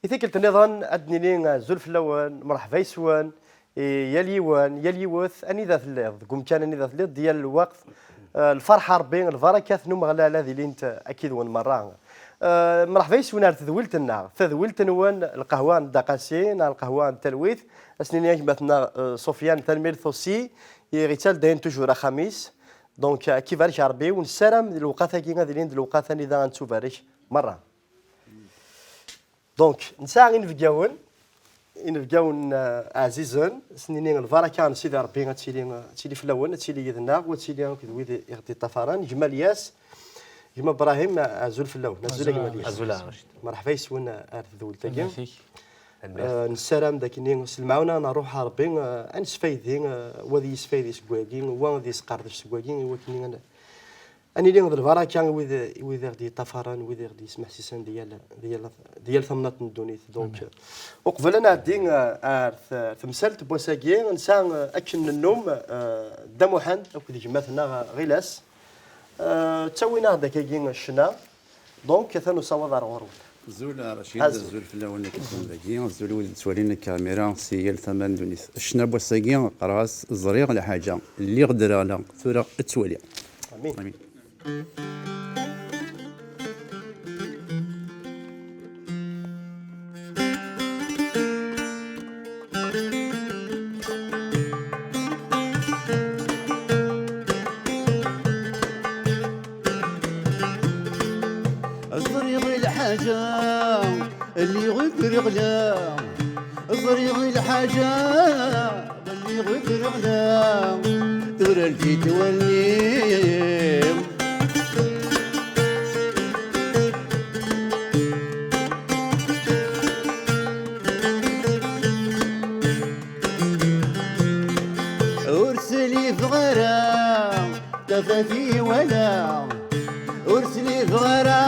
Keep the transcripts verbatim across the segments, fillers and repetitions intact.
I tikkelt nniḍen ad d-nini azul fell-awen, mṛeḥba yes-wen, i yal yiwen, yal yiwet, anida telliḍ, deg umkan anida telliḍ, di yal lweqt. Eh, lferḥ a Ṛebbi, lbarakat n Umeɣlal ad ilint akkid-wen merra. Eh, mṛeḥba yes-wen ar tedwilt-nneɣ, tadwilt-nwen, lqahwa n Dda Qasi, neɣ lqahwa n talwit, ad s-nini a gma-tneɣ, eh, Sofiane, tanemmirt aussi, i ɣ-ittal dayen toujours axxam-is. Donc, eh, ad k-ibarek Ṛebbi, u nessaram lewqat-agi ad ilin d lewqat anida ad nettubarek merra. Donc, nesɛa inebgawen, inebgawen, eh, ɛzizen, s-nini lbaraka n Sidi Ṛebbi ad tili, ad tili fell-awen, ad tili yid-neɣ, u ad tili akked wid i ɣ-d-iṭṭafaren. Gma Lyas, gma Brahim, azul fell-awen, azul a gma Lyas. Azul a Racid. Mṛeḥba yes-wen ar tedwilt-agi. Tanemmirt-ik. Eh, nessaram d akken s lemɛawna n Ṛṛuḥ n Ṛebbi, eh, ad nesfaydi, eh, wa ad yesfaydi seg wagi, wa ad yesqerdec seg wagi, i wakken ad, ad nili d lbaraka i wid, i wid i ɣ-d-yeṭṭafaren, wid i ɣ-d-yesmeḥsisen di yal, di yal, di yal tamnaḍt n ddunit. Donc, uqbel ad nɛeddi, eh, ar t-, temsalt n wass-agi, nesɛa, eh, akken nennum, eh, Dda Muḥend akked gma-tneɣ, eh, Ɣilas. Eh, ttawin-aɣ-d akkagi ccna. Donc, atan usawaḍ ar ɣur-wen. Azul a Racid, azul. Azul fell-awen akken dagi, azul wid yettwalin lkamira si yal tama n ddunit. Ccna n wass-agi, qqareɣ-as, ẓriɣ lḥaǧa, lliɣ-d rɣleɣ, tura ad twali. Amin. Amin. Ẓriɣ lḥaǧa, lliɣ d rɣleɣ. Ẓriɣ lḥaǧa, lliɣ d rɣleɣ. Tura lǧi-d wallen-iw. Ur slibeɣ ara tafat i wala, ur slibeɣ ara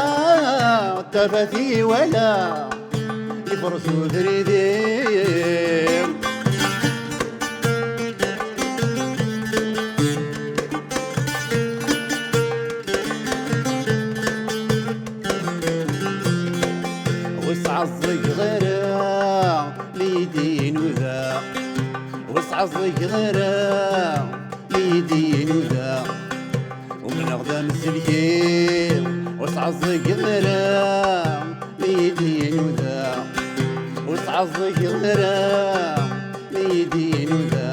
tafat i wala, ifres ubrid-iw. Ur sɛeẓẓgeɣ ara mi yi-d-inuda, ur sɛeẓẓgeɣ ara mi yi-d-inuda. Umneɣ d amsellek-iw, ur sɛeẓẓgeɣ ara mi yi-d-inuda, ur sɛeẓẓgeɣ ara mi yi-d-inuda.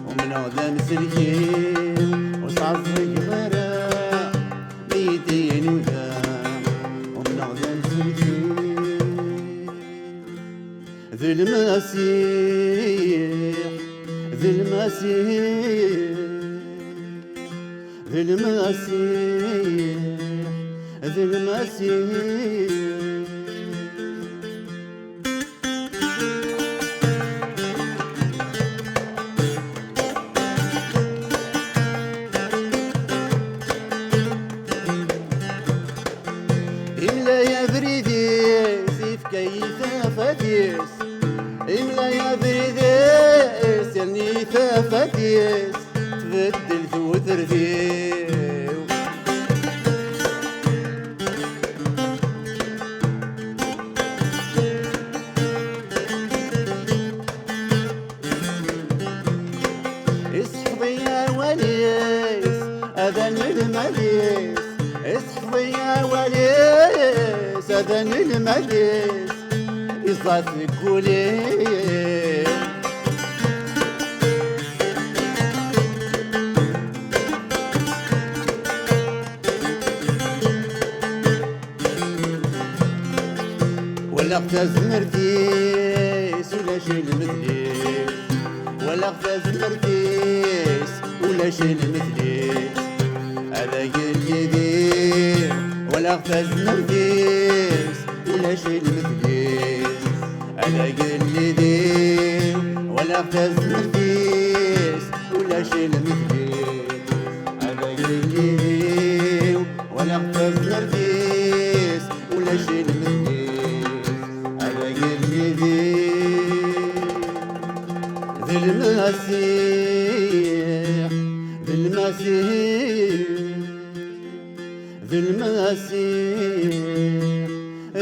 Umneɣ d amsellek-iw, ur sɛeẓẓgeɣ ara mi yi-d-inuda. Umneɣ d amsellek-iw. D Lmasiḥ, d Lmasiḥ, d Lmasiḥ, d Lmasiḥ. Imlay abrid-is, ifka-yi tafat-is. Imlay abrid-is, yerni tafat-is, tbeddel tudert-iw. Iseḥfeḍ-iyi awal-is, ad anelmad-is. Iseḥfeḍ-iyi awal-is, ad anelmad-is. Iẓẓa-t deg wul-iw. Walaɣ tazmert-is, ulac i lmedlis. Walaɣ tazmert-is, ulac i lmedlis. Ad agellidi, walaɣ tazmert-is, ulac i lmedlis. Ad agellidi, walaɣ tazmert-is, ulac i lmedlis. Ad agellidi, walaɣ tazmert-is, ulac i lmedlis. Ad agellidi. D Lmasiḥ, d Lmasiḥ, d Lmasiḥ.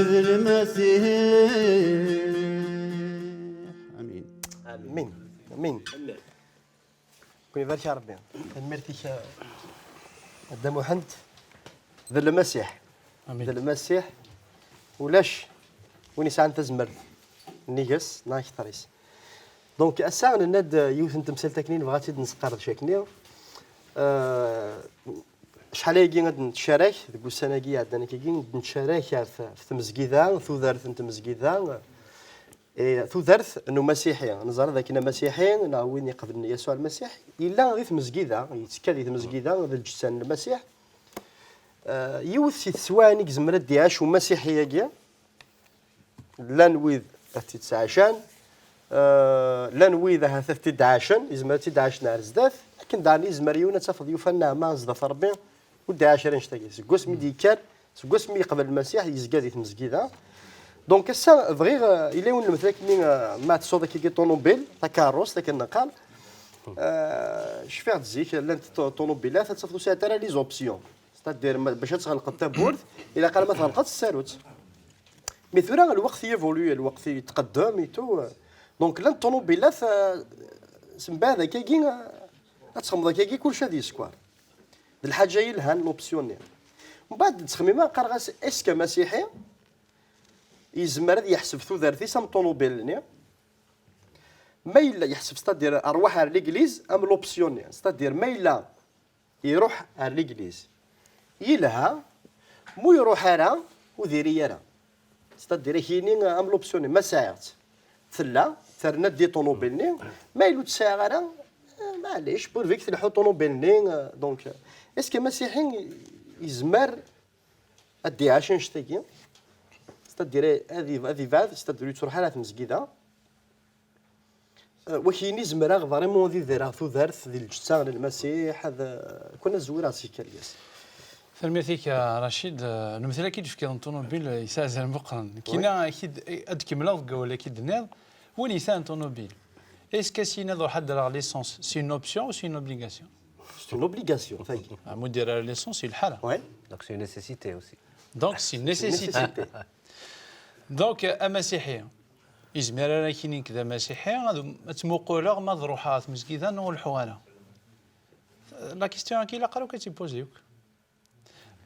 D Lmasiḥ. Amin. Amin. Amin. Kun ibarek Ṛebbi. Tanemmirt-ik, a Dda Muḥend. D Lmasiḥ. Amin. D Lmasiḥ. Ulac win yesɛan tazmert nnig-s neɣ akter-is. Donc, ass-a, nenna-d yiwet n temsalt akken i nebɣa ad tt-id-nesqerdec akkenni. Euh, acḥal ayagi ad nettcarak, deg ussan-agi iɛeddan akkagi, ad nettcarak ar t-, f tmezgida, tudert n tmezgida, e, tudert n umasiḥi. Neẓra dakken amasiḥi, neɣ win iqeblen Yasuɛ Lmasiḥ, yella di tmezgida, yettekka di tmezgida, d lǧetta n Lmasiḥ. Euh, yiwet si teswaɛin i yezmer ad d-iɛac umasiḥi-agi, llan wid ad t-id-sɛacan, eh, llan wid ahat ad t-id-ɛacen, yezmer ad t-id-ɛacen ar zdat, akken daɣen yezmer yiwen ad tafeḍ yufa nneɛma zdat Ṛebbi, ur d-iɛac ara annect-agi. Seg wasmi d-yekker, seg wasmi yeqbel Lmasiḥ, yezga di tmezgida. Donc ass-a bɣiɣ, eh, yella yiwen n lemtel akkenni, eh, ma tesɛuḍ akkagi ṭunubil, takeṛṛust akken neqqar, eh, cfiɣ-d zik llant ṭu-, ṭunubilat ad tafeḍ ur sɛint ara les options. C'est-à-dire, ma, bac ad tɣelqeḍ tawwurt, ilaq ara ma tɣelqeḍ s tsarut. Mais tura, lweqt yévolue, lweqt yetqeddem et tout. Donc, llant ṭunubilat, euh, sembeɛd akkagi, euh, ad txedmeḍ akkagi, kullec ad yeskwer. D lḥaǧa yelhan, l'option-nni. Mbeɛd, ttxemmimeɣ, qqareɣ-as, est-ce que amasiḥi yezmer ad yeḥseb tudert-is am ṭunubil-nni? Ma yella yeḥseb, c'est-à-dire, rrwaḥ ar l'église, am l'option-nni. C'est-à-dire, ma yella iruḥ ar l'église, yelha, mu iruḥ ara, ur diri ara. C'est-à-dire, akini am l'option, ma sɛiɣ-tt, tella, terna-d i ṭunubil-nni, ma yella ur tt-sɛiɣ ara, eh, maɛlic, pourvu que telḥu ṭunubil-nni, eh, donc, eh, est-ce que amasiḥi yezmer ad d-iɛac annect-agi? C'est-à-dire, ad ib-, ad ibɛed, c'est-à-dire, ur yettruḥ ara ar tmezgida. Eh, wak-yini zemreɣ vraiment ad idireɣ tudert di lǧetta n Lmasiḥ, ad, eh, kun ad zwireɣ si kal yes. Tanemmirt-ik, a Racid. Eh, lemtel-agi d-tefkiḍ n ṭunubil, eh, yesɛa azal meqqren. Kina, ak-id-, eh, ad d-kemmleɣ deg wawal-agi d-tenniḍ, win yesɛan ṭunubil, est-ce que s-yini ad ruḥ ad d-rreɣ licence, c'est une option ou c'est une obligation? C'est une obligation, tagi. Ah, mu d-yerra licence, yelḥa ara. Ouais. Donc c'est une nécessité aussi. Donc c'est une nécessité. Donc, eh, amasiḥi, izmir ara ak-inin nekk d amasiḥi, ad, ad ttmuquleɣ ma ad ruḥeɣ ɣer tmezgida neɣ ur leḥḥuɣ ara. La question-agi ilaq ara akk ad tt-ipozi akk.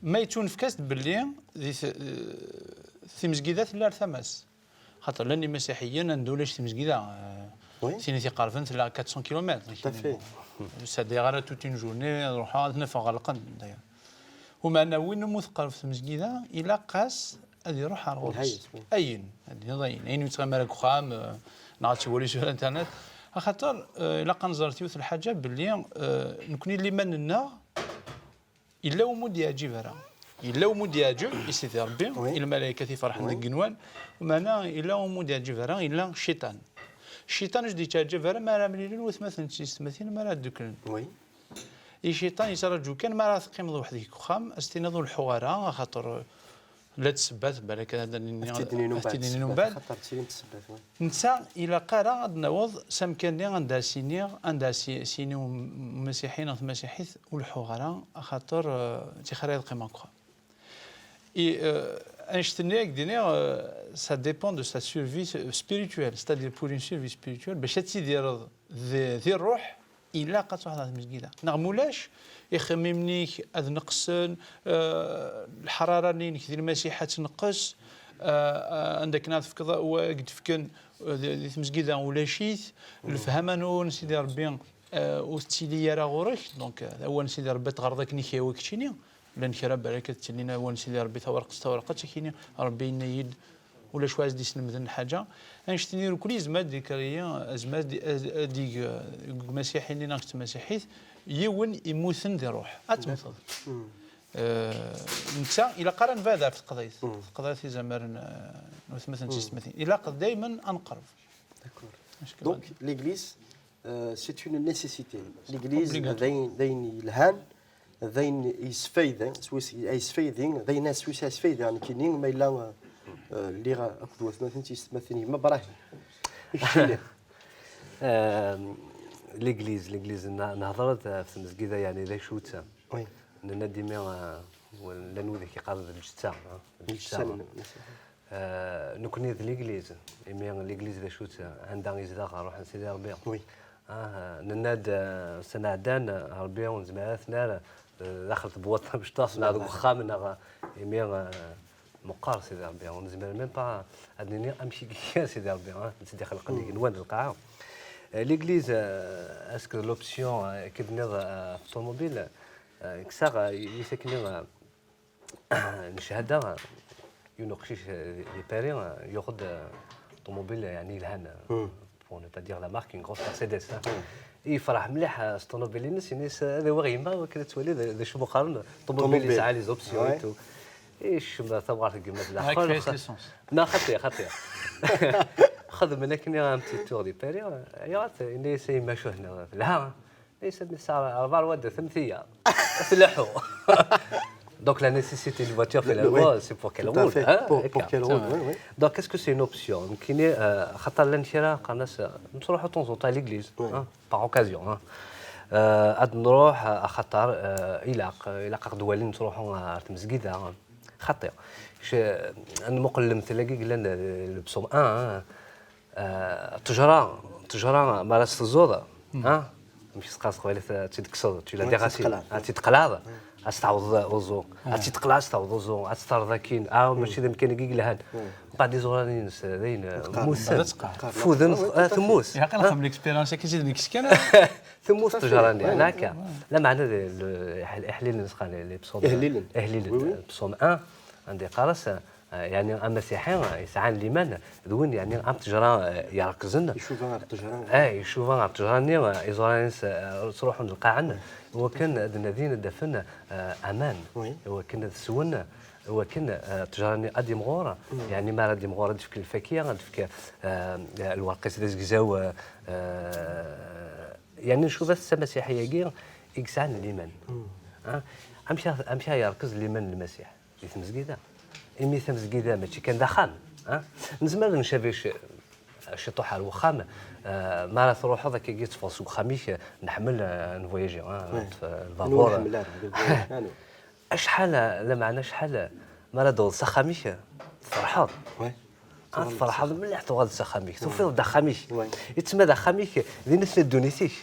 Ma yettunefk-as-d belli di t-, eh, timezgida tella ar tama-s. Xaṭer llan imasiḥiyen anda ulac timezgida, eh, Oui. Tin i t-iqerben tella quatre cents kilomètres. Tout à fait. Ur sɛeddayeɣ ara toute une journée, ad ruḥeɣ, ad ten-afeɣ ɣelqen, d'ailleurs. Umeɛna win umi teqreb tmezgida, ilaq-as ad iruḥ ar ɣur-s. Lhayes, oui. Ayen, ad d-tiniḍ ayen. Ayen ur yettɣimi ara deg uxxam, eh, neɣ ad t-iwali sur internet. Axaṭer, eh, ilaq ad nẓer yiwet n lḥaǧa belli, eh, nekni liman-nneɣ yella umi ur d-yeɛǧib ara. Yella umi ur d-yeɛǧib i Sidi Ṛebbi, Oui. I lmalaykat iferḥen Oui. Deg igenwan, meɛna yella umi ur d-yeɛǧib ara, yella cciṭan. Cciṭan ur d-yettɛeǧǧib ara mi ara mlilen watmaten d tiyessetmatin, mi ara dduklen. Oui. I cciṭan yettraǧu kan mi ara teqqimeḍ weḥd-k deg uxxam, ad s-tiniḍ ur leḥḥuɣ ara, axaṭer la d-ssebbat, balak ad d-nini, Ad t-id-nini ad umbeɛd, t-id-nini ssebbat, umbeɛd. Axaṭer ttilint ssebbat, oui. Netta ilaq ara ad naweḍ s amkan-nni anda as-iniɣ, anda as-, as-yini um-, umasiḥi neɣ tmasiḥit ur leḥḥuɣ ara, axaṭer, eh, tixir ad qqimeɣ deg uxxam. Et, euh, annect-nni ad k-d-iniɣ, euh, ça dépend de sa survie spirituelle, c'est-à-dire pour une survie spirituelle, bac ad tidireḍ di, di ṛṛuḥ, ilaq ad truḥeḍ ɣer tmezgida. Neɣ mulac, ixemmimen-ik ad neqsen, euh, leḥrara-nni-inek di Lmasiḥ ad tneqqes, euh, euh, anda akken ad tefkeḍ, wa i k-d-fken, euh, di, di tmezgida ulac-it, lefhama n wawal n Sidi Ṛebbi, euh, ur tettili ara ɣur-k, donc, euh, awal n Sidi Ṛebbi ad teɣreḍ akken i k-yehwa keččini. Llan kra balak ad ttilin awal n Sidi Ṛebbi tawerqet tawerqet, akini Ṛebbi yenna-yi-d ulac wa as-d-islemden lḥaǧa. Annect-nni irkul yezmer ad d-ikerri, yezmer ad d-, ad, ad d-ig, eh, deg umasiḥi-nni neɣ deg tmasiḥit, yiwen immuten di ṛṛuḥ. Ad temmteḍ. Eh, netta, ilaq ara nebɛed ɣef teqḍayt. Teqḍayt izamaren, eh, n watmaten d tiyessetmatin. Ilaq daymen ad neqreb. D'accord. Donc, l'église, euh, c'est une nécessité. L'église, Obligatoire. D ayen, d ayen yelhan, d ayen yesfayden, s wis-, yesfaydi, d ayen s wis yesfaydi, nekkini, ma yella, euh, lliɣ akked watmaten d tiyessetmatin, gma Brahim. Euh, l'église, l'église, ne-, nehḍer-d ɣef tmezgida, yeɛni d acu-tt? Oui. Nenna-d imi, euh, llan wid i k-iqqaren d lǧetta, hein? Lǧetta, lǧetta. Eh, nekkni d l'église, imi l'église d acu-tt? Anda i zdaɣ Ṛṛuḥ n Sidi Ṛebbi. Oui. Ah, nenna-d, eh, ussan iɛeddan, eh, Ṛebbi ur nezmir ara ad t-nerr, eh, daxel tebwaṭ tamecṭuḥt neɣ deg uxxam neɣ, eh, imi, eh, meqqer Sidi Ṛebbi, ur nezmir même pas ad nini amek i iga Sidi Ṛebbi, ah, netta d-ixelqen igenwan d lqaɛa. Eh, l'église, eh, est-ce que l'option, eh, akken d-tenniḍ, eh, ɣef ṭumubil, eh, kkseɣ, eh, yiwet akkenni, eh, n cchada, yiwen uqcic, eh, di Paris, eh, yuɣ-d, eh, ṭumubil, eh, yeɛni yelhan, eh, pour ne pas dire la marque, une grosse Mercedes, hein. Yefreḥ mliḥ, eh, s ṭumubil-ines, ini-as, eh, ad awiɣ yemma, wakken ad twali d d acu meqqaren ṭumubil yesɛa les options et tout. Ikcem tamɣart n yemma d laxel. Neɣ xaṭi, xaṭi. Xedmen akken un petit tour di Paris, eh, ayɣer, ini-as a yemma acu hna, telha. Neysa mi tesɛa rebɛa lwadda, temmti-ya. Tleḥḥu. Donc la nécessité d'une voiture في الأول, c'est pour qu'elle roule, hein. Pour, pour qu'elle roule, oui, oui. Donc est-ce que c'est une option? Nekkini, euh, xaṭer llan kra qqaren-as, euh, nettruḥu de temps en temps à l'église, hein, par occasion, hein. Euh, ad nruḥ, euh, axaṭer, euh, ilaq, euh, ilaq ad ɣ-d-walin nettruḥu ɣer tmezgida, hein. Xaṭi. Kec, euh, ad nmuqel lemtel-agi yellan, euh, le psaume un, hein. Ah, ttejra, ttejra, mi ara s-teẓẓuḍ, ha? Amek i s-teqqar s teqbaylit, ad tt-id-tekkseḍ, tu la déraciné, ad tt-id-teqlaɛeḍ, ad s-tɛawdeḍ uẓu, ad tt-id-teqlaɛeḍ, ad s-tɛawdeḍ uẓu, ad tt-terreḍ akkin, ah, mačči d amkan-agi i yelhan. Mbeɛd iẓuran-ines, d ayen, mmuten, ffuden, ah, temmut. Ilaq ad nexdem l'expérience-agi, zi d nekk kan. Temmut ttejra-nni, neɣ akka? Lameɛna d, le, iḥ-, iḥlilen, s-qqaren, les psaumes, iḥlilen, psaume un, anda yeqqar-as, Eh, yeɛni amasiḥi, eh, yesɛan liman, d win, yeɛni, am ttejra, eh, yerkzen. Icuba ɣer ttejra. Eh, icuba ɣer ttejra-nni, eh, iẓuran-ines, eh, ttruḥun lqaɛen, iwakken ad nadin, ad d-afen, eh, aman, iwakken ad swen, iwakken, eh, ttejra-nni ad imɣur, yeɛni, mi ara d-imɣur, ad d-tefk lfakya, ad d-tefk, eh, lwerq-is d azegzaw, eh, eh, yeɛni, ncuba-t s amasiḥi-agi i yesɛan liman. Ah, amek a, amek a yerkez liman n Lmasiḥ? Di tmezgida. Imi tamezgida mačči kan d axxam, ha? Nezmer ad ncabi ci-, ciṭuḥ ar wexxam, eh, mi ara truḥeḍ akkagi teffɣeḍ seg uxxam-ik, eh, nḥemmel, eh, ad nvoyaji, ha? Lbabuṛ. Acḥal, eh, lameɛna acḥal, eh, mi ara d-tawḍeḍ s axxam-ik, eh, tferḥeḍ. Ah, tferḥeḍ mliḥ, tuɣaleḍ s axxam-ik, tufiḍ-d axxam-ik. Yettma d axxam-ik, dinna tella ddunit-ik.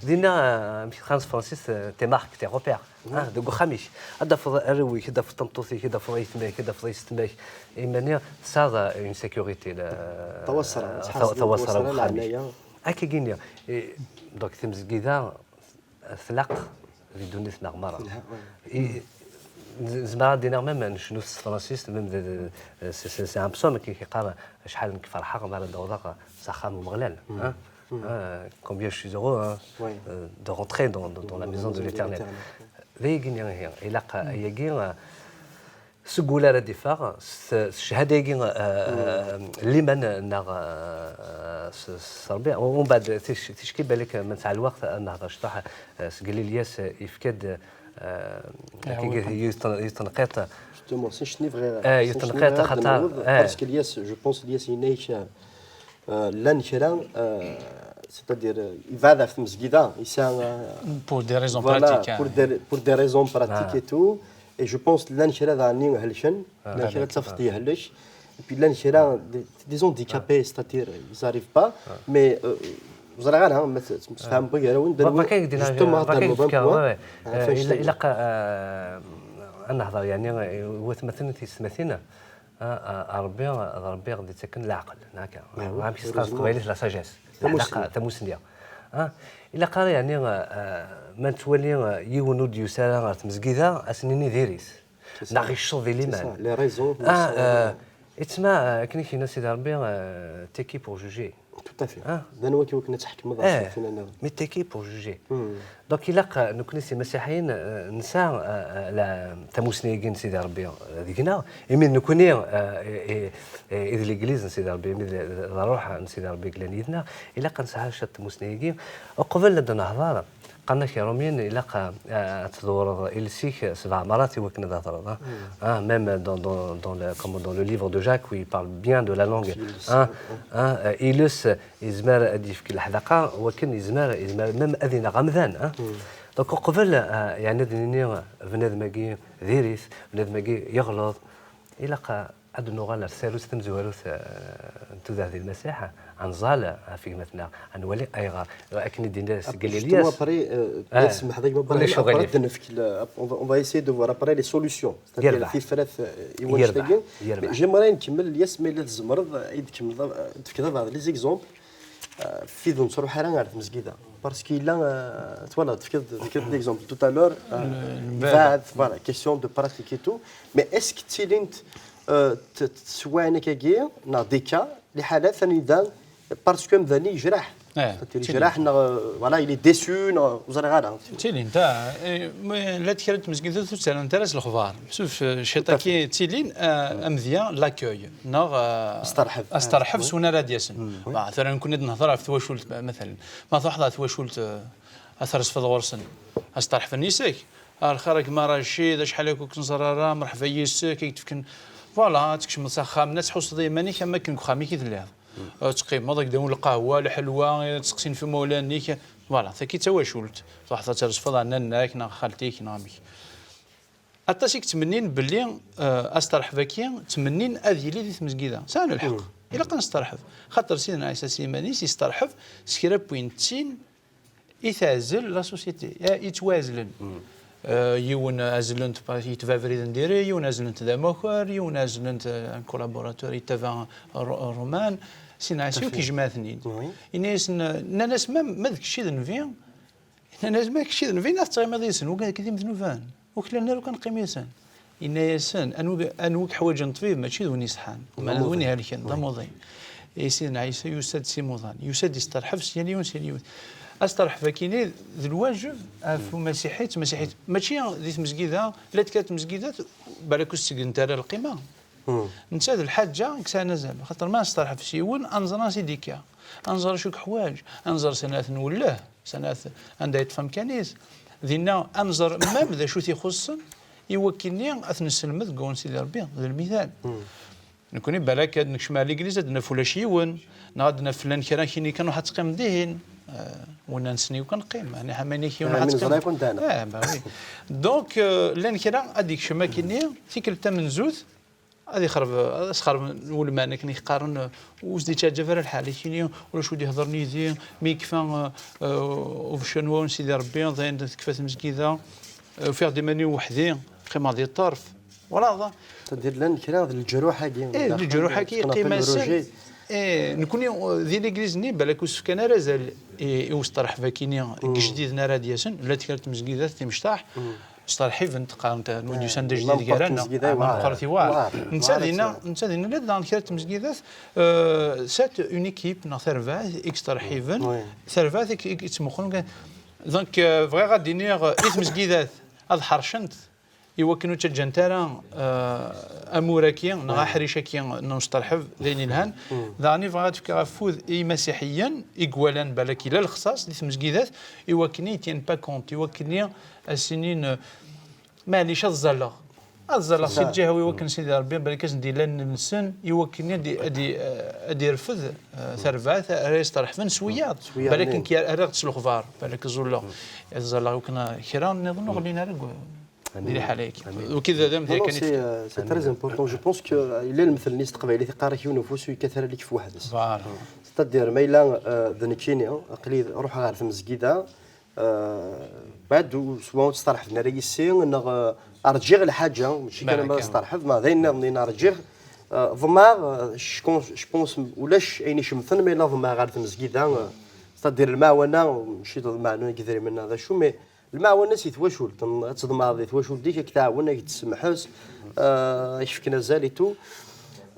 Dinna, eh, amek qqaren s tefransist, eh, tes marques, tes repères. Ah, deg uxxam-ik. Ad d-tafeḍ arraw-ik, ad d-tafeḍ tameṭṭut-ik, ad d-tafeḍ ayetma-k, ad d-tafeḍ yessetma-k. Iman-iw tesɛiḍ, eh, une sécurité, la, tawaṣra, tawaṣra deg uxxam-ik. Akkagi-nni, eh, donc, tamezgida tlaq di ddunit-nneɣ merra. Nezmer ad d-iniɣ même necnut s tefransist, même d, d, c'est, c'est, c'est un psaume qui, qui yeqqar acḥal nekk ferḥeɣ mi ara d-awḍeɣ s axxam Umeɣlal, hein? Ah, combien je suis heureux, hein, euh, de rentrer dans, dans, dans la maison de l'Éternel. D ayagi-nni ihi, ilaq ayagi, euh, seg wul ara d-iffeɣ, s, s cchada-agi, euh, liman neɣ, euh, s, s Rebbi. Umbeɛd, tic-, ticki balak ma nesɛa lweqt ad nehder cṭuḥ, euh, seg Lilyas, euh, yefka-d, euh, yiwet n-, yiwet n-, yiwet n-, tenqiḍt. Justement, si cni bɣiɣ, eh, yiwet n-, tenqiḍt, axaṭer, eh, parce que Lilyas, je pense, Lilyas yenna-ak, euh, Euh, llan kra, euh, c'est-à-dire, euh, yebɛed ɣef tmezgida, yesɛa, euh, pour des raisons pratiques, pour des, pour des raisons pratiques et tout. Et je pense llan kra daɣen helken, llan kra tafeḍ yehlek. Et puis llan kra des, des handicapés, c'est-à-dire, ils arrivent pas. Mais, euh, ẓriɣ ara, ma t-, temsefham gar-awen, justement, ad d-nernu point. Ilaq, euh, ad nehder, yeɛni, i watmaten d tiyessetmatin. Ah, ah, Ṛebbi, d Ṛebbi i ɣ-d-ittaken leɛqel, neɣ akka? Amek i s-teqqar s teqbaylit, la sagesse? Tamussni. Tamussni. Ah, ilaq ara, yeɛni, ah, ma nettwali, ah, yiwen ur d-yusi ara ɣer tmezgida, ad s-nini diri-t. Neɣ yecceḍ di liman. C'est ça, les raisons. Ah, yettma, ah, akken i k-yenna Sidi Ṛebbi, ah, t'es qui pour juger? Tout à fait. D anwa-k iwakken ad tḥekmeḍ ɣef tin-nniḍen? Mais t'es qui pour juger? Donc, ilaq, euh, nekkni s imasiḥiyen, euh, nesɛa, euh, euh, la, tamussni-agi n Sidi Ṛebbi, euh, deg-neɣ, imi d nekkni, euh, i, i, i d Legliz n Sidi Ṛebbi, imi d, d Ṛṛuḥ n Sidi Ṛebbi i yellan yid-neɣ, ilaq ad nesɛa ciṭ tamussni-agi. Uqbel ad nehḍer, qqaren-ak Iṛumyen, ilaq, euh, ad tdewreḍ iles-ik sebɛa merrat iwakken ad thedreḍ, hein. Hein, même dans, dans, dans le, comment, dans le livre de Jacques, où il parle bien de la langue, hein, hein, euh, iles, yezmer ad d-yefk leḥdaqa, wakken yezmer, yezmer même ad ineɣ amdan, hein. Donc, uqbel, euh, yeɛni ad nini, euh, bnadem-agi diri-t, bnadem-agi yeɣleḍ, ilaq, euh, ad nuɣal ar tsarut tamezwarut, eh, n tudert di Lmasiḥ, ad nẓal ɣef gma-tneɣ, ad nwali ayɣer. Akken i d-yenna seg Justement, Lilyas. Après, euh, Ah. yes, meḥḍa gma Ibrahim, Ulac après uɣilif. ad nefk le- on va, on va essayer de voir après les solutions. C'est-à-dire Yerbeḥ. tifrat, euh, i wanect-agi. Yerbeḥ. Mais j'aimerais nkemmel, Lilyas, ma yella tzemreḍ, euh, ad d-tkemmleḍ, euh, ad d-tefkeḍ بعض les exemples, euh, fi d ur nettruḥ ara ɣer tmezgida. Parce que yella, euh, twalaḍ, tefkiḍ, tefkiḍ l'exemple tout à l'heure, euh, Le- yebɛed, voilà, question de pratique et tout. Mais est-ce que ttilint, euh, t- t- teswaɛin akkagi, neɣ des cas, liḥalat anida, parce que amdan-nni yejreḥ. Eh, C'est-à-dire, yejreḥ, neɣ, euh, voilà, il est déçu, neɣ, ur ẓriɣ ara. Ttilint, ah, eh, ma llant kra n tmezgida ur ttarrant ara s lexbar. Suf, eh, ciṭ-agi ttilin, eh, amedya, l'accueil, neɣ, eh, Asterḥeb. asterḥeb s win ara d-yasen. Bah, tura nekkni ad nehḍer ɣef twacult, ma- matalan. Ma truḥeḍ ɣer twacult, eh, ad treṣfeḍ ɣur-sen. Asterḥeb-nni yes-k. Ah, lxir a gma Racid, acḥal akk ur k-nẓerr ara, merḥba yes-k, ad k-d-fken. Voilà, ad tkecmeḍ s axxam, ad tḥusseḍ i yiman-ik am wakken deg uxxam-ik i telliḍ. Ad teqqimeḍ, ad k-d-awin lqahwa, lḥelwa, ad testeqsin ɣef imawlan-ik. Voilà, tagi d tawacult. Truḥeḍ ad treṣfeḍ ɣer nanna-k neɣ xalti-k neɣ amek. Aṭas i yettmennin belli, eh, asterḥeb-agi, ttmennin ad yili di tmezgida. Sɛan lḥeqq. Ilaq ad nesterḥeb. Xaṭer Sidna Ɛisa s yiman-is yesterḥeb s kra n wayen ttin i teɛzel la société, eh, yettwaɛezlen. Eh, yiwen ɛezlen-t pa- yetba abrid n diri, yiwen ɛezlen-t d amakar, yiwen ɛezlen-t, eh, un collaborateur yettaba ru- ruman. Sidna Ɛisa akk yejmeɛ-ten-id. Oui. Yenna-yasen, eh, nnan-as ma, ma d kečč i d nnbi, nnan-as ma d kečč i d nnbi, ad tettɣimiḍ yid-sen, wagi d imednuben. Ur klalen ara kan qqim yid-sen. Yenna-yasen, anwa, anwa i yeḥwaǧen ṭṭbib, mačči d win iṣeḥḥan, meɛna d win ihelken, d amuḍin. I Sidna Ɛisa yusa-d s imuḍan, yusa-d isterḥeb s yal yiwen, s yal yiwen. Asterḥeb akini d lwajeb ɣef umasiḥi d tmasiḥit. Mačči di tmezgida, llant kra n tmezgidat, balak ur s-ttgent ara lqima. Netta d lḥaǧa i yesɛan azal, xaṭer ma nesteṛḥeb s yiwen, ad nẓer ansi d-yekka, ad nẓer acu i yeḥwaǧ, ad nẓer s anda t-nwelleh, s anda t-, anda yeṭṭef amkan-is. Dinna ad nẓer même d acu t-ixuṣṣen, i wakkenni ad t-nesselmed deg wawal n Sidi Ṛebbi, d lmital. Nekkni balak ad nekcem ar legliz ad d-naf ulac yiwen, neɣ ad d-naf llan kra kini kan ruḥ ad teqqimeḍ dihin. Eh, winna nessen yiwen kan qqim, ɛni ḥamayna kini ruḥ ad Ɛni neẓra teqqimeḍ. yakk anda ɛni? Eh, bah oui. Donc, eh, llan kra ad ikcem akkenni, tikkelt tamenzut, ad ixreb, ad as-xerben ulman, akken i qqaren, eh, ur s-d-yettaɛǧab ara lḥal, akkenni ulac ur d-iheḍren yid-i, mi yekfa, eh, eh, ubeccan n wawal n Sidi Ṛebbi, dayen tekfa tmezgida, eh, ufiɣ-d iman-iw weḥd-i, qqimeɣ di ṭṭerf. Voilà. C'est-à-dire llan kra d leǧruḥ-agi. Eh, leǧruḥ-agi yeqqim-asen. Eh, nekkni, eh, di legliz-nni, balak ur s-fkan ara azal i, i usteṛḥeb akkenni n yejdiden ara d-yasen, llant kra n tmezgidat timecṭaḥ, steṛḥibent, qqarent, "Anwa d-yusan d ajdid gar-aneɣ, ah, ma meqqret i wa." Netta dinna, netta dinna, llant daɣen kra n tmezgidat, eh, sɛant une équipe neɣ tarbaɛt i yesteṛḥiben, tarbaɛt i, i, i yettmuqqulen kan. Donc, eh, bɣiɣ ad d-iniɣ, eh, i tmezgidat ad ḥercent i wakken ur ttaǧǧant ara, eh, amur-agi neɣ aḥric-agi n usteṛḥeb d ayen yelhan. Daɣen i bɣiɣ ad fkeɣ afud i yimasiḥiyen i iwalan balak yella lexṣaṣ di tmezgidat, i wakken i tiennent pas compte, i wakken i as-inin, eh, maɛlic ad ẓẓalleɣ. Ad ẓẓalleɣ si lǧiha-w i wakken Sidi Ṛebbi balak ad sen-d-yellan nnsen, i wakken ad, ad, ad irfed, eh, tarbaɛt ara yesteṛḥben s wiyaḍ. Balak nekk rriɣ-d s lexbar, balak ẓulleɣ. Ad ẓẓalleɣ i wakken kra nniḍen ur ɣlin ara deg di liḥala-agi. Wagi d amedya Non, non, kan i c'est, euh, c'est très important. Je pense que, euh, yella lemtel-nni s teqbaylit, yeqqar-ak yiwen ufus ur yekkat ara lekf weḥd-s. Voilà. C'est-à-dire, ma yella, euh, d nekkini, aql-i ruḥeɣ ɣer tmezgida, euh, beɛd ur, swa ur steṛḥben ara yis-i, neɣ, euh, rǧiɣ lḥaǧa, mačči kan ma Balak. Steṛḥeb, ma d ayen nniḍen, rǧiɣ, euh, ḍemɛeɣ, euh, je pense, je pense, ulac ayen icemten, ma yella ḍemɛeɣ ɣer tmezgida, euh, c'est-à-dire, lemɛawna, mačči d lemɛawna n yidrimen neɣ d acu, mais lemɛawna si twacult, n-, ad tḍemɛeḍ di twacult-ik, ad k-tɛawen, ad k-d-tessemḥes, euh, ad k-fken azal et tout.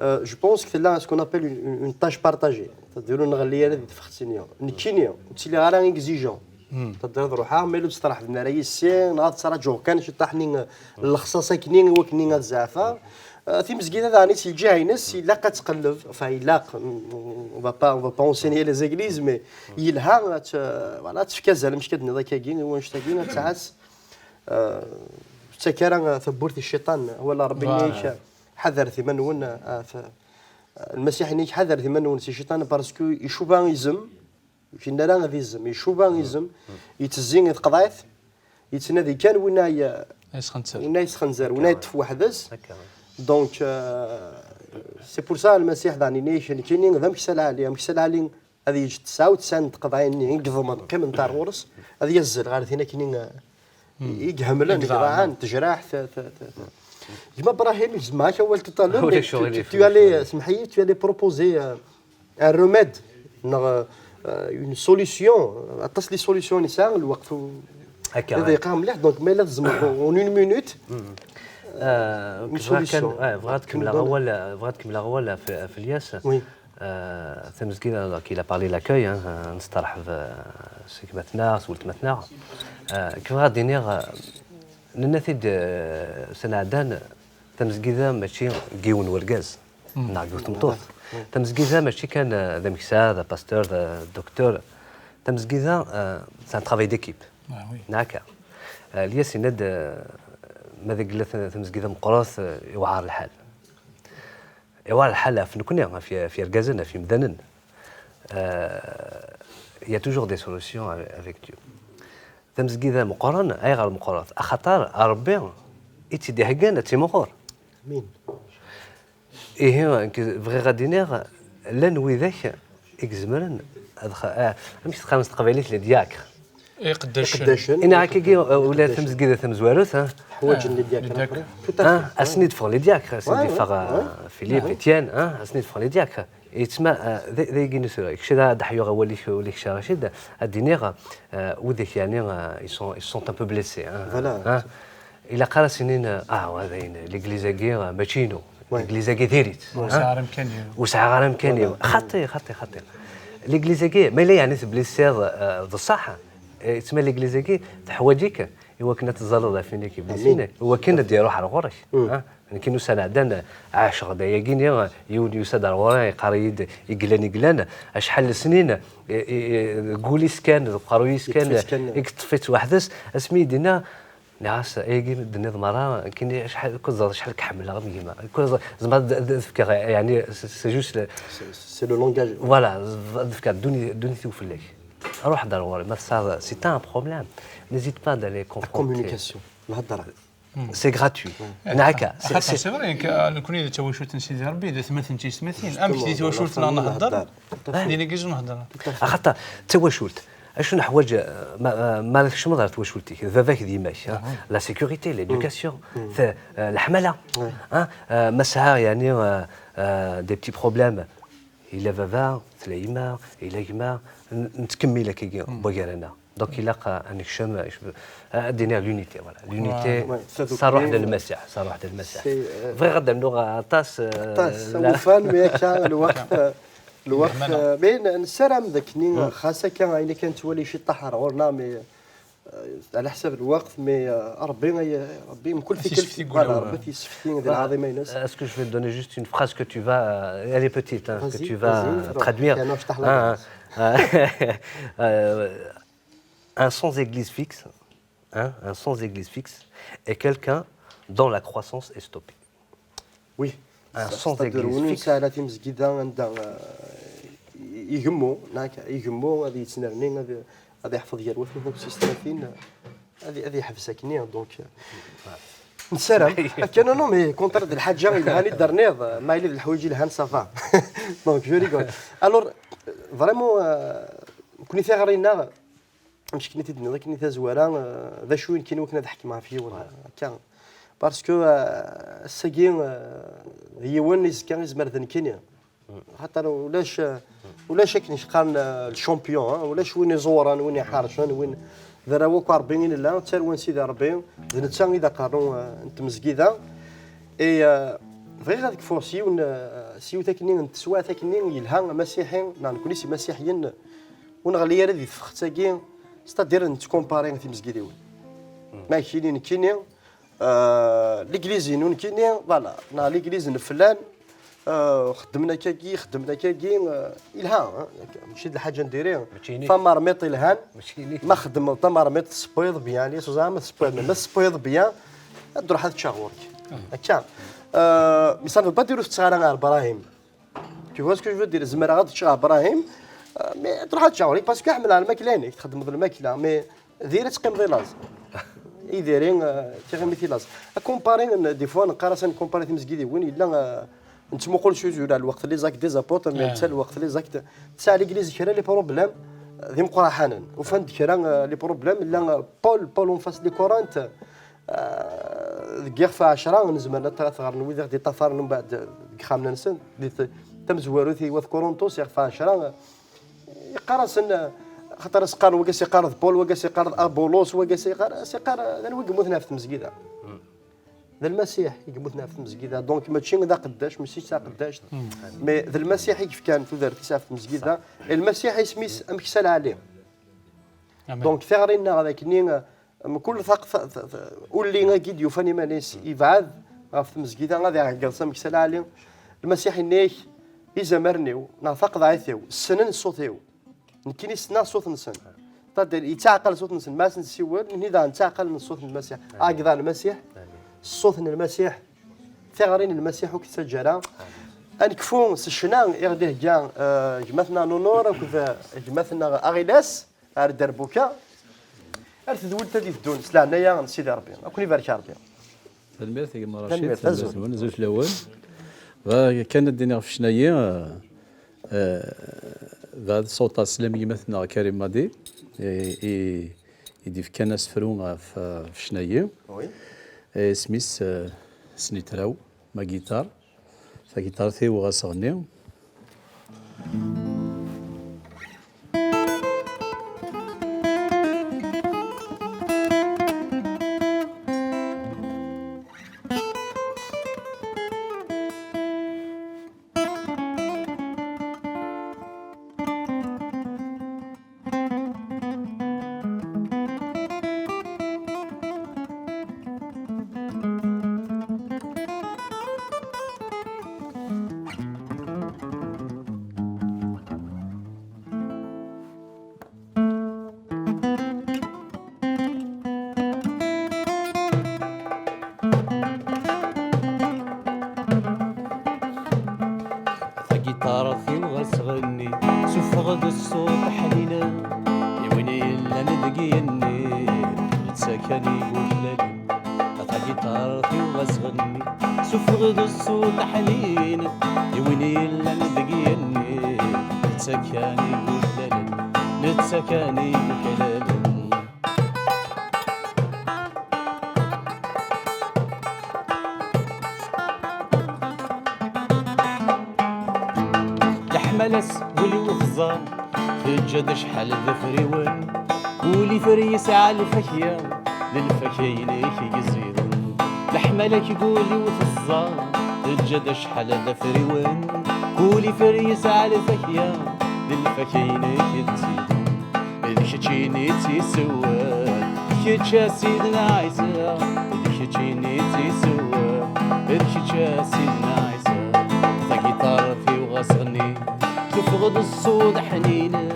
Euh, je pense que tella ce qu'on appelle une, une, une tâche partagée. C'est-à-dire, ur nɣelli ara di tfextin-nni. Nekkini, ur ttiliɣ ara exigeant. C'est-à-dire, ad ruḥeɣ, ma yella ur steṛḥben ara yis-i, neɣ ad ttṛaǧuɣ kan ciṭṭaḥ-nni, euh, n lexṣaṣ akkenni, i wakken ad zeɛfeɣ. Euh, timezgida daɣen si lǧiha-ines, ilaq ad tqelleb, enfin, ilaq, on va pas, on va pas enseigner les églises, mais yelha, ad t-, voilà, ad tefk azal, amek ad d-nniḍ akkagi, i wannect-agi, ad tɛass, euh, tettak ara tawwurt i cciṭan, wala Ṛebbi yenna-ak, ḥadret iman-nwen, euh, f-, Lmasiḥ yenna-ak, ḥadret iman-nwen si cciṭan, parce que icuba izem, ur k-yenna ara ad izem, icuba izem, yettezzi i tqeḍɛit, yettnadi kan win ay, Yesxenzer. Win ay yesxenzer, win ay yeṭṭef weḥd-s. Akka. Donc, euh, C'est pour ça Lmasiḥ daɣen yenna-ak nekkini d ameksa lɛali, ameksa lɛali ad yeǧǧ tesɛa u tesɛin n tqeḍɛin-nni i yeḍmen qqiment ar ɣur-s, ad yazzel ɣer tin akkenni, eh, i ihemmlen, i yeḍɛan, tejraḥ, ta, ta, ta, ta. Gma Brahim, gezmeɣ-ak awal tout à l'heure, mais tu, tu, tu allais, semḥ-iyi, tu allais proposer, euh, un remède, neɣ, euh, une solution, aṭas les solutions nesɛa, lweqt ur, ad yeqqar mliḥ, donc ma yella tzemreḍ en une minute, euh, une solution. Bɣiɣ ad kemmleɣ awal, bɣiɣ ad kemmleɣ awal ɣef Lyas. Oui. Euh, tamezgida, donc, il a parlé l'accueil, hein, euh, nesteṛḥeb, euh, s gma-tneɣ, s weltma-tneɣ. Euh, bɣiɣ ad d-iniɣ, euh, nenna-t-id, euh, ussan iɛeddan, tamezgida mačči n yiwen wergaz, neɣ n yiwet tmeṭṭut. Tamezgida mačči kan, euh, d ameksa, d apasteur, d docteur. Tamezgida, euh, c'est un travail d'équipe. Neɣ akka. Euh, Lyas yenna-d, euh, ma d yella tamezgida meqqret, euh, iwɛer lḥal. Iwɛer lḥal ɣef nekkni, ɣef yergazen, ɣef yemdanen. Euh, il y a toujours des solutions avec Dieu. Tamezgida meqqren, ayɣer meqqret? Axaṭer Ṛebbi i tt-id-iheggan ad timɣur. Amin. Ihi, bɣiɣ ad d-iniɣ, llan widak i izemren ad xa-, ah, amek teqqarem s teqbaylit, les diacres? Iqeddacen. Iqeddacen. Ina akkagi, ula tamezgida tamezwarut, ah. Ḥwaǧen les diacres. Tout à fait. Ah, asen-id-ffɣen les diacres, asen-id-iffeɣ, ah, Philippe, Étienne, ah, asen-id-ffɣen les diacres. Yettma, ah, d, d ayagi n tura. Kečč ad d-ḥyuɣ awal-ik, ula kečč a Racid, ad d-iniɣ, ah, widak, yeɛni, ah, ils sont, ils sont un peu blessés, ah. Voilà. Ah. Ilaq ara s-inin, ah, wa dayen, l'église-agi, ah, mačči inu. L'église-agi diri-tt. Ur sɛiɣ ara amkan-iw. Ur sɛiɣ ara amkan-iw. Xaṭi, xaṭi, xaṭi. L'église-agi, ma yella yeɛni teblisiḍ, eh, d ṣṣeḥ, eh, yettma l'église-agi teḥwaǧ-ik i wakken ad teẓẓaleḍ ɣef win i k-iblisin, i wakken ad d-iruḥ ar ɣur-k. Ah, nekkini ussan iɛeddan, ɛaceɣ-d ayagi-nni, yiwen yusa-d ar ɣur-i, yeqqar-iyi-d, iglan, iglan, acḥal n snin, i, i, i, deg wul-is kan, deg uqerruy-is kan, i yeṭṭef-itt weḥd-s, asmi i d-yenna, nniɣ-as, ayagi d-tenniḍ merra, nekkini acḥal, kud ẓer acḥal k-ḥemmleɣ am gma. Kud ẓer, zemreɣ ad, ad, ad fkeɣ, yeɛni, c'est, c'est juste le, c'est, c'est le langage. Voilà, ad fkeɣ dduni-, ddunit-iw fell-ak. Ruḥ-d ar ɣur-i, ma tesɛiḍ, c'est un problème. N'hésite pas d'aller confronter. La communication, lhedra. C'est gratuit. Neɣ akka. Axaṭer c'est vrai, nekk, nekkni d tawacult n Sidi Ṛebbi, d atmaten d tiyesmatin. Amek di twacult-nneɣ nhedder, din-agi zun nhedder. Axaṭer d tawacult. Acu neḥwaǧ, eh, ma, eh, ma ara tkecmeḍ ar twacult-ik, d baba-k d yemma-k, hein? La sécurité, l'éducation, t-, eh, leḥmala, hein? Eh, ma sɛiɣ, yeɛni, eh, eh, des petits problèmes, yella baba, tella yemma, yella gma, n-, nettkemmil akkagi, wagar-aneɣ. Donc, ilaq, eh, ad nekcem, eh, ad d-iniɣ l'unité, voilà. L'unité, s ṛṛuḥ n Lmasiḥ, s ṛṛuḥ n Lmasiḥ. Bɣiɣ ad d-rnuɣ aṭas, eh, aṭas, la- awufan, mais akka, lweqt, eh, Lweqt, eh, mais n-, nessaram d akken, xas akka, ayen akka nettwali ciṭṭaḥ ar ɣur-neɣ, mais, eh, ɛla ḥsab lweqt, mais, eh, Ṛebbi, ay, Ṛebbi, mkul tikkelt, voilà, Ṛebbi ad t-yessefti di lɛaḍima-ines. Est-ce que je vais te donner juste une phrase que tu vas, euh, elle est petite, hein, que tu vas traduire. Hein, hein, euh, un sans église fixe, hein, un sans église fixe est quelqu'un dont la croissance est stoppée. Oui. Un sans église fixe. Ur nesɛi ara timezgida anda, eh, i-, igemmu, neɣ akka, igemmu ad yettnerni, ad, ad yeḥfeḍ gar watmaten akked tisetmatin, ad, ad yeḥbes akkenni, donc, eh, nessaram. Akka, non, non, mais contraire d lḥaǧa yelhan i d-terniḍ, ma yella d leḥwayeǧ yelhan, ça va. Donc, je rigole. Alors, vraiment, eh, nekkni tiɣri-nneɣ, amek akken i t-id-tenniḍ akken i tazwara, eh, d acu i nekkini wakken ad ḥekmeɣ ɣef yiwen, akka. Parce que, eh, ass-agi, eh, d yiwen, izekka izmer d nekkini. Xaṭer ulac, eh, ulac akken i qqaren, eh, le champion, hein, ulac win iẓewren, win iḥercen, win d arraw akk Ṛebbi i nella, ttarwen Sidi Ṛebbi, d netta i d aqerru, eh, n tmezgida. Et, eh, bɣiɣ ad kfuɣ s yiwen, eh, s yiwet akkenni n teswiɛt akkenni yelha amasiḥi, neɣ nekkni s imasiḥiyen, ur neɣli ara di tefxet-agi, c'est-à-dire nettkumpari timezgidiwin. Ma kini nekkini, euh, l'église-inu nekkini, voilà, neɣ l'église n flan, euh, xeddmen akkagi, xeddmen akkagi, euh, yelha, hein, mačči d lḥaǧa n diri. Tamarmiṭ yelhan, ma xeddmeḍ tamarmiṭ tessewwiḍ bien, les autres ma tessewwiḍ, ma tessewwiḍ bien, ad d-truḥ ad teččeɣ ɣur-k. Akka. Euh, mais ça ne veut pas dire ur tetteɣ ara ɣer Brahim. Tu vois ce que je veux dire? Zemreɣ ad ččeɣ Brahim, euh, mais truḥ ad ččeɣ, parce que ḥemmleɣ lmakla-inek, txeddmeḍ lmakla, mais diri ad teqqimeḍ i laẓ. I diri, euh, tiɣimit i laẓ. Acumpari, des fois, neqqar-as ad ncumpari timezgidiwin, yella, euh, Nettmuqul s uzul ar lweqt n les actes des apôtres, mais netta lweqt n les actes, tesɛa l'église kra les problèmes d imeqraḥanen. Ufan-d kra, euh, les problèmes, llan, euh, Paul, Paul en face de Corinthe, euh, deg ixef ɛecra, nezmer ad t-ɣren wid i ɣ-d-iṭṭafaren mbeɛd deg ixxamen-nsen, di t-, tamezwarut i wat Korintus, ixef ɛecra, euh, yeqqar-asen, euh, xaṭer as-qqaren, wagi as-iqqar d Paul, wagi as-iqqar d Apollos, wagi as-iqqar, as-iqqar, euh, d anwa i yemmuten ɣef tmezgida. D Lmasiḥ i yemmuten ɣef tmezgida. Donc, mačči d aqeddac, mačči d taqeddact, mais d Lmasiḥ i yefkan tudert-is ɣef tmezgida. Et Lmasiḥ isem-is ameksa lɛali. Amen. Donc, tiɣri-nneɣ d akken, mkul taq-, ta-, ta-, ta-, ulli-agi d-yufan iman-is, yebɛed ɣef tmezgida, ad iɛeggeḍ s ameksa lɛali. Lmasiḥ yenna-yak, izamaren-iw, neɣ taqeḍɛit-iw, ssnen ṣṣut-iw. Nekkini ssneɣ ṣṣut-nsen. C'est-à-dire, yettaɛqal ṣṣut-nsen, ma asen-nsiwel, nitni daɣen ttaɛqalen ṣṣut n Lmasiḥ. Agḍa n Lmasiḥ, ṣṣut n Lmasiḥ, tiɣri n Lmasiḥ ur k-tettaǧǧa ara. Ad nekfu s ccna i ɣ-d-ihegga, eh, gma-tneɣ Nunur akked, eh, gma-tneɣ Aɣilas ar dderbuka, ar tedwilt ad iteddun s leɛnaya n Sidi Ṛebbi. Ad ken-ibarek Ṛebbi. Tanemmirt a gma Racid, tanemmirt, azul. Tanemmirt-nwen, azul fell-awen. Bɣiɣ kan ad d-iniɣ ɣef ccna-yi, eh, eh, bɛed ṣṣut-a sslam i gma-tneɣ Karim Madi, i, i, i d-ifkan asefru ɣef, eh, ɣef ccna-yi. Oui. Eh, isem-is, eh, Snitraw, ma gitar. Tagiṭart-iw ɣas ɣenni. Tagiṭart-iw ɣas ɣenni, suffeɣ-d ṣṣut ḥninen, i win yellan deg yigenni, netta kan i yuklalen. A tagiṭart-iw ɣas ɣenni, suffeɣ-d ṣṣut ḥninen, i win yellan deg yigenni, netta kan i yuklalen, netta kan i yuklalen. Leḥmala-s wul-iw teẓẓa, teǧǧa-d acḥal d afriwen. Wul ifer yesɛa lfakya, d lfakya-inek i yezziden. Leḥmala-k wul-iw teẓẓa, teǧǧa-d acḥal d afriwen. Wul ifer yesɛa lfakya, d lfakya-inek i yezziden. D keččini i tt-isewwen, kečč a Sidna Ɛisa. D keččini i tt-isewwen, d kečč a Sidna Ɛisa. Tagiṭart-iw ɣas ɣenni, suffeɣ-d ṣṣut ḥninen,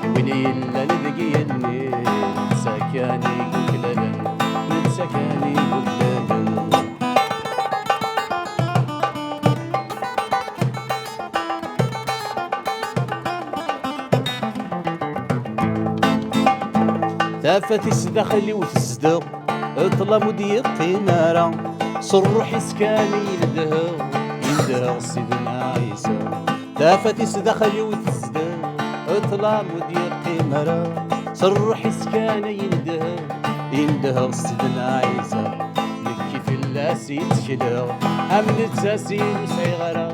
i win yellan deg yigenni, netta kan i yuklalen, netta kan i yuklalen. Tafat-is daxel-iw tezdeɣ, ṭṭlam ur d-yeqqim ara, s ṛṛuḥ-is kan i nedheɣ, i nedheɣ Sidna Ɛisa. Tafat-is daxel-iw tezdeɣ, ṭṭlam ur d-yeqqim ara, s ṛṛuḥ-is kan i nedheɣ, i nedheɣ Sidna Ɛisa. Nekki fell-as i ttekleɣ, am netta sin ur sɛiɣ ara.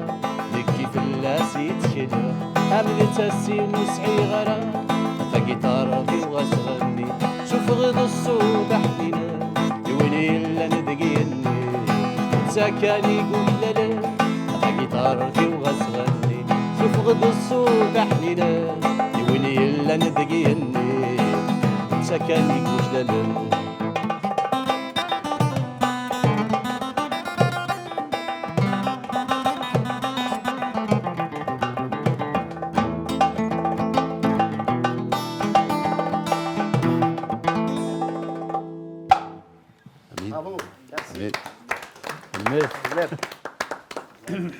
Nekki fell-as i ttekleɣ, am netta sin ur sɛiɣ ara. A tagiṭart-iw ɣas ɣenni, suffeɣ-d ṣṣut aḥninen, i win yellan deg yigenni, netta kan i yuklalen. A tagiṭart-iw ɣas ɣenni, suffeɣ-d ṣṣut aḥninen, i win yellan deg yigenni, netta kan i yuklalen. Amin. Bravo. Merci. Amin. Amin.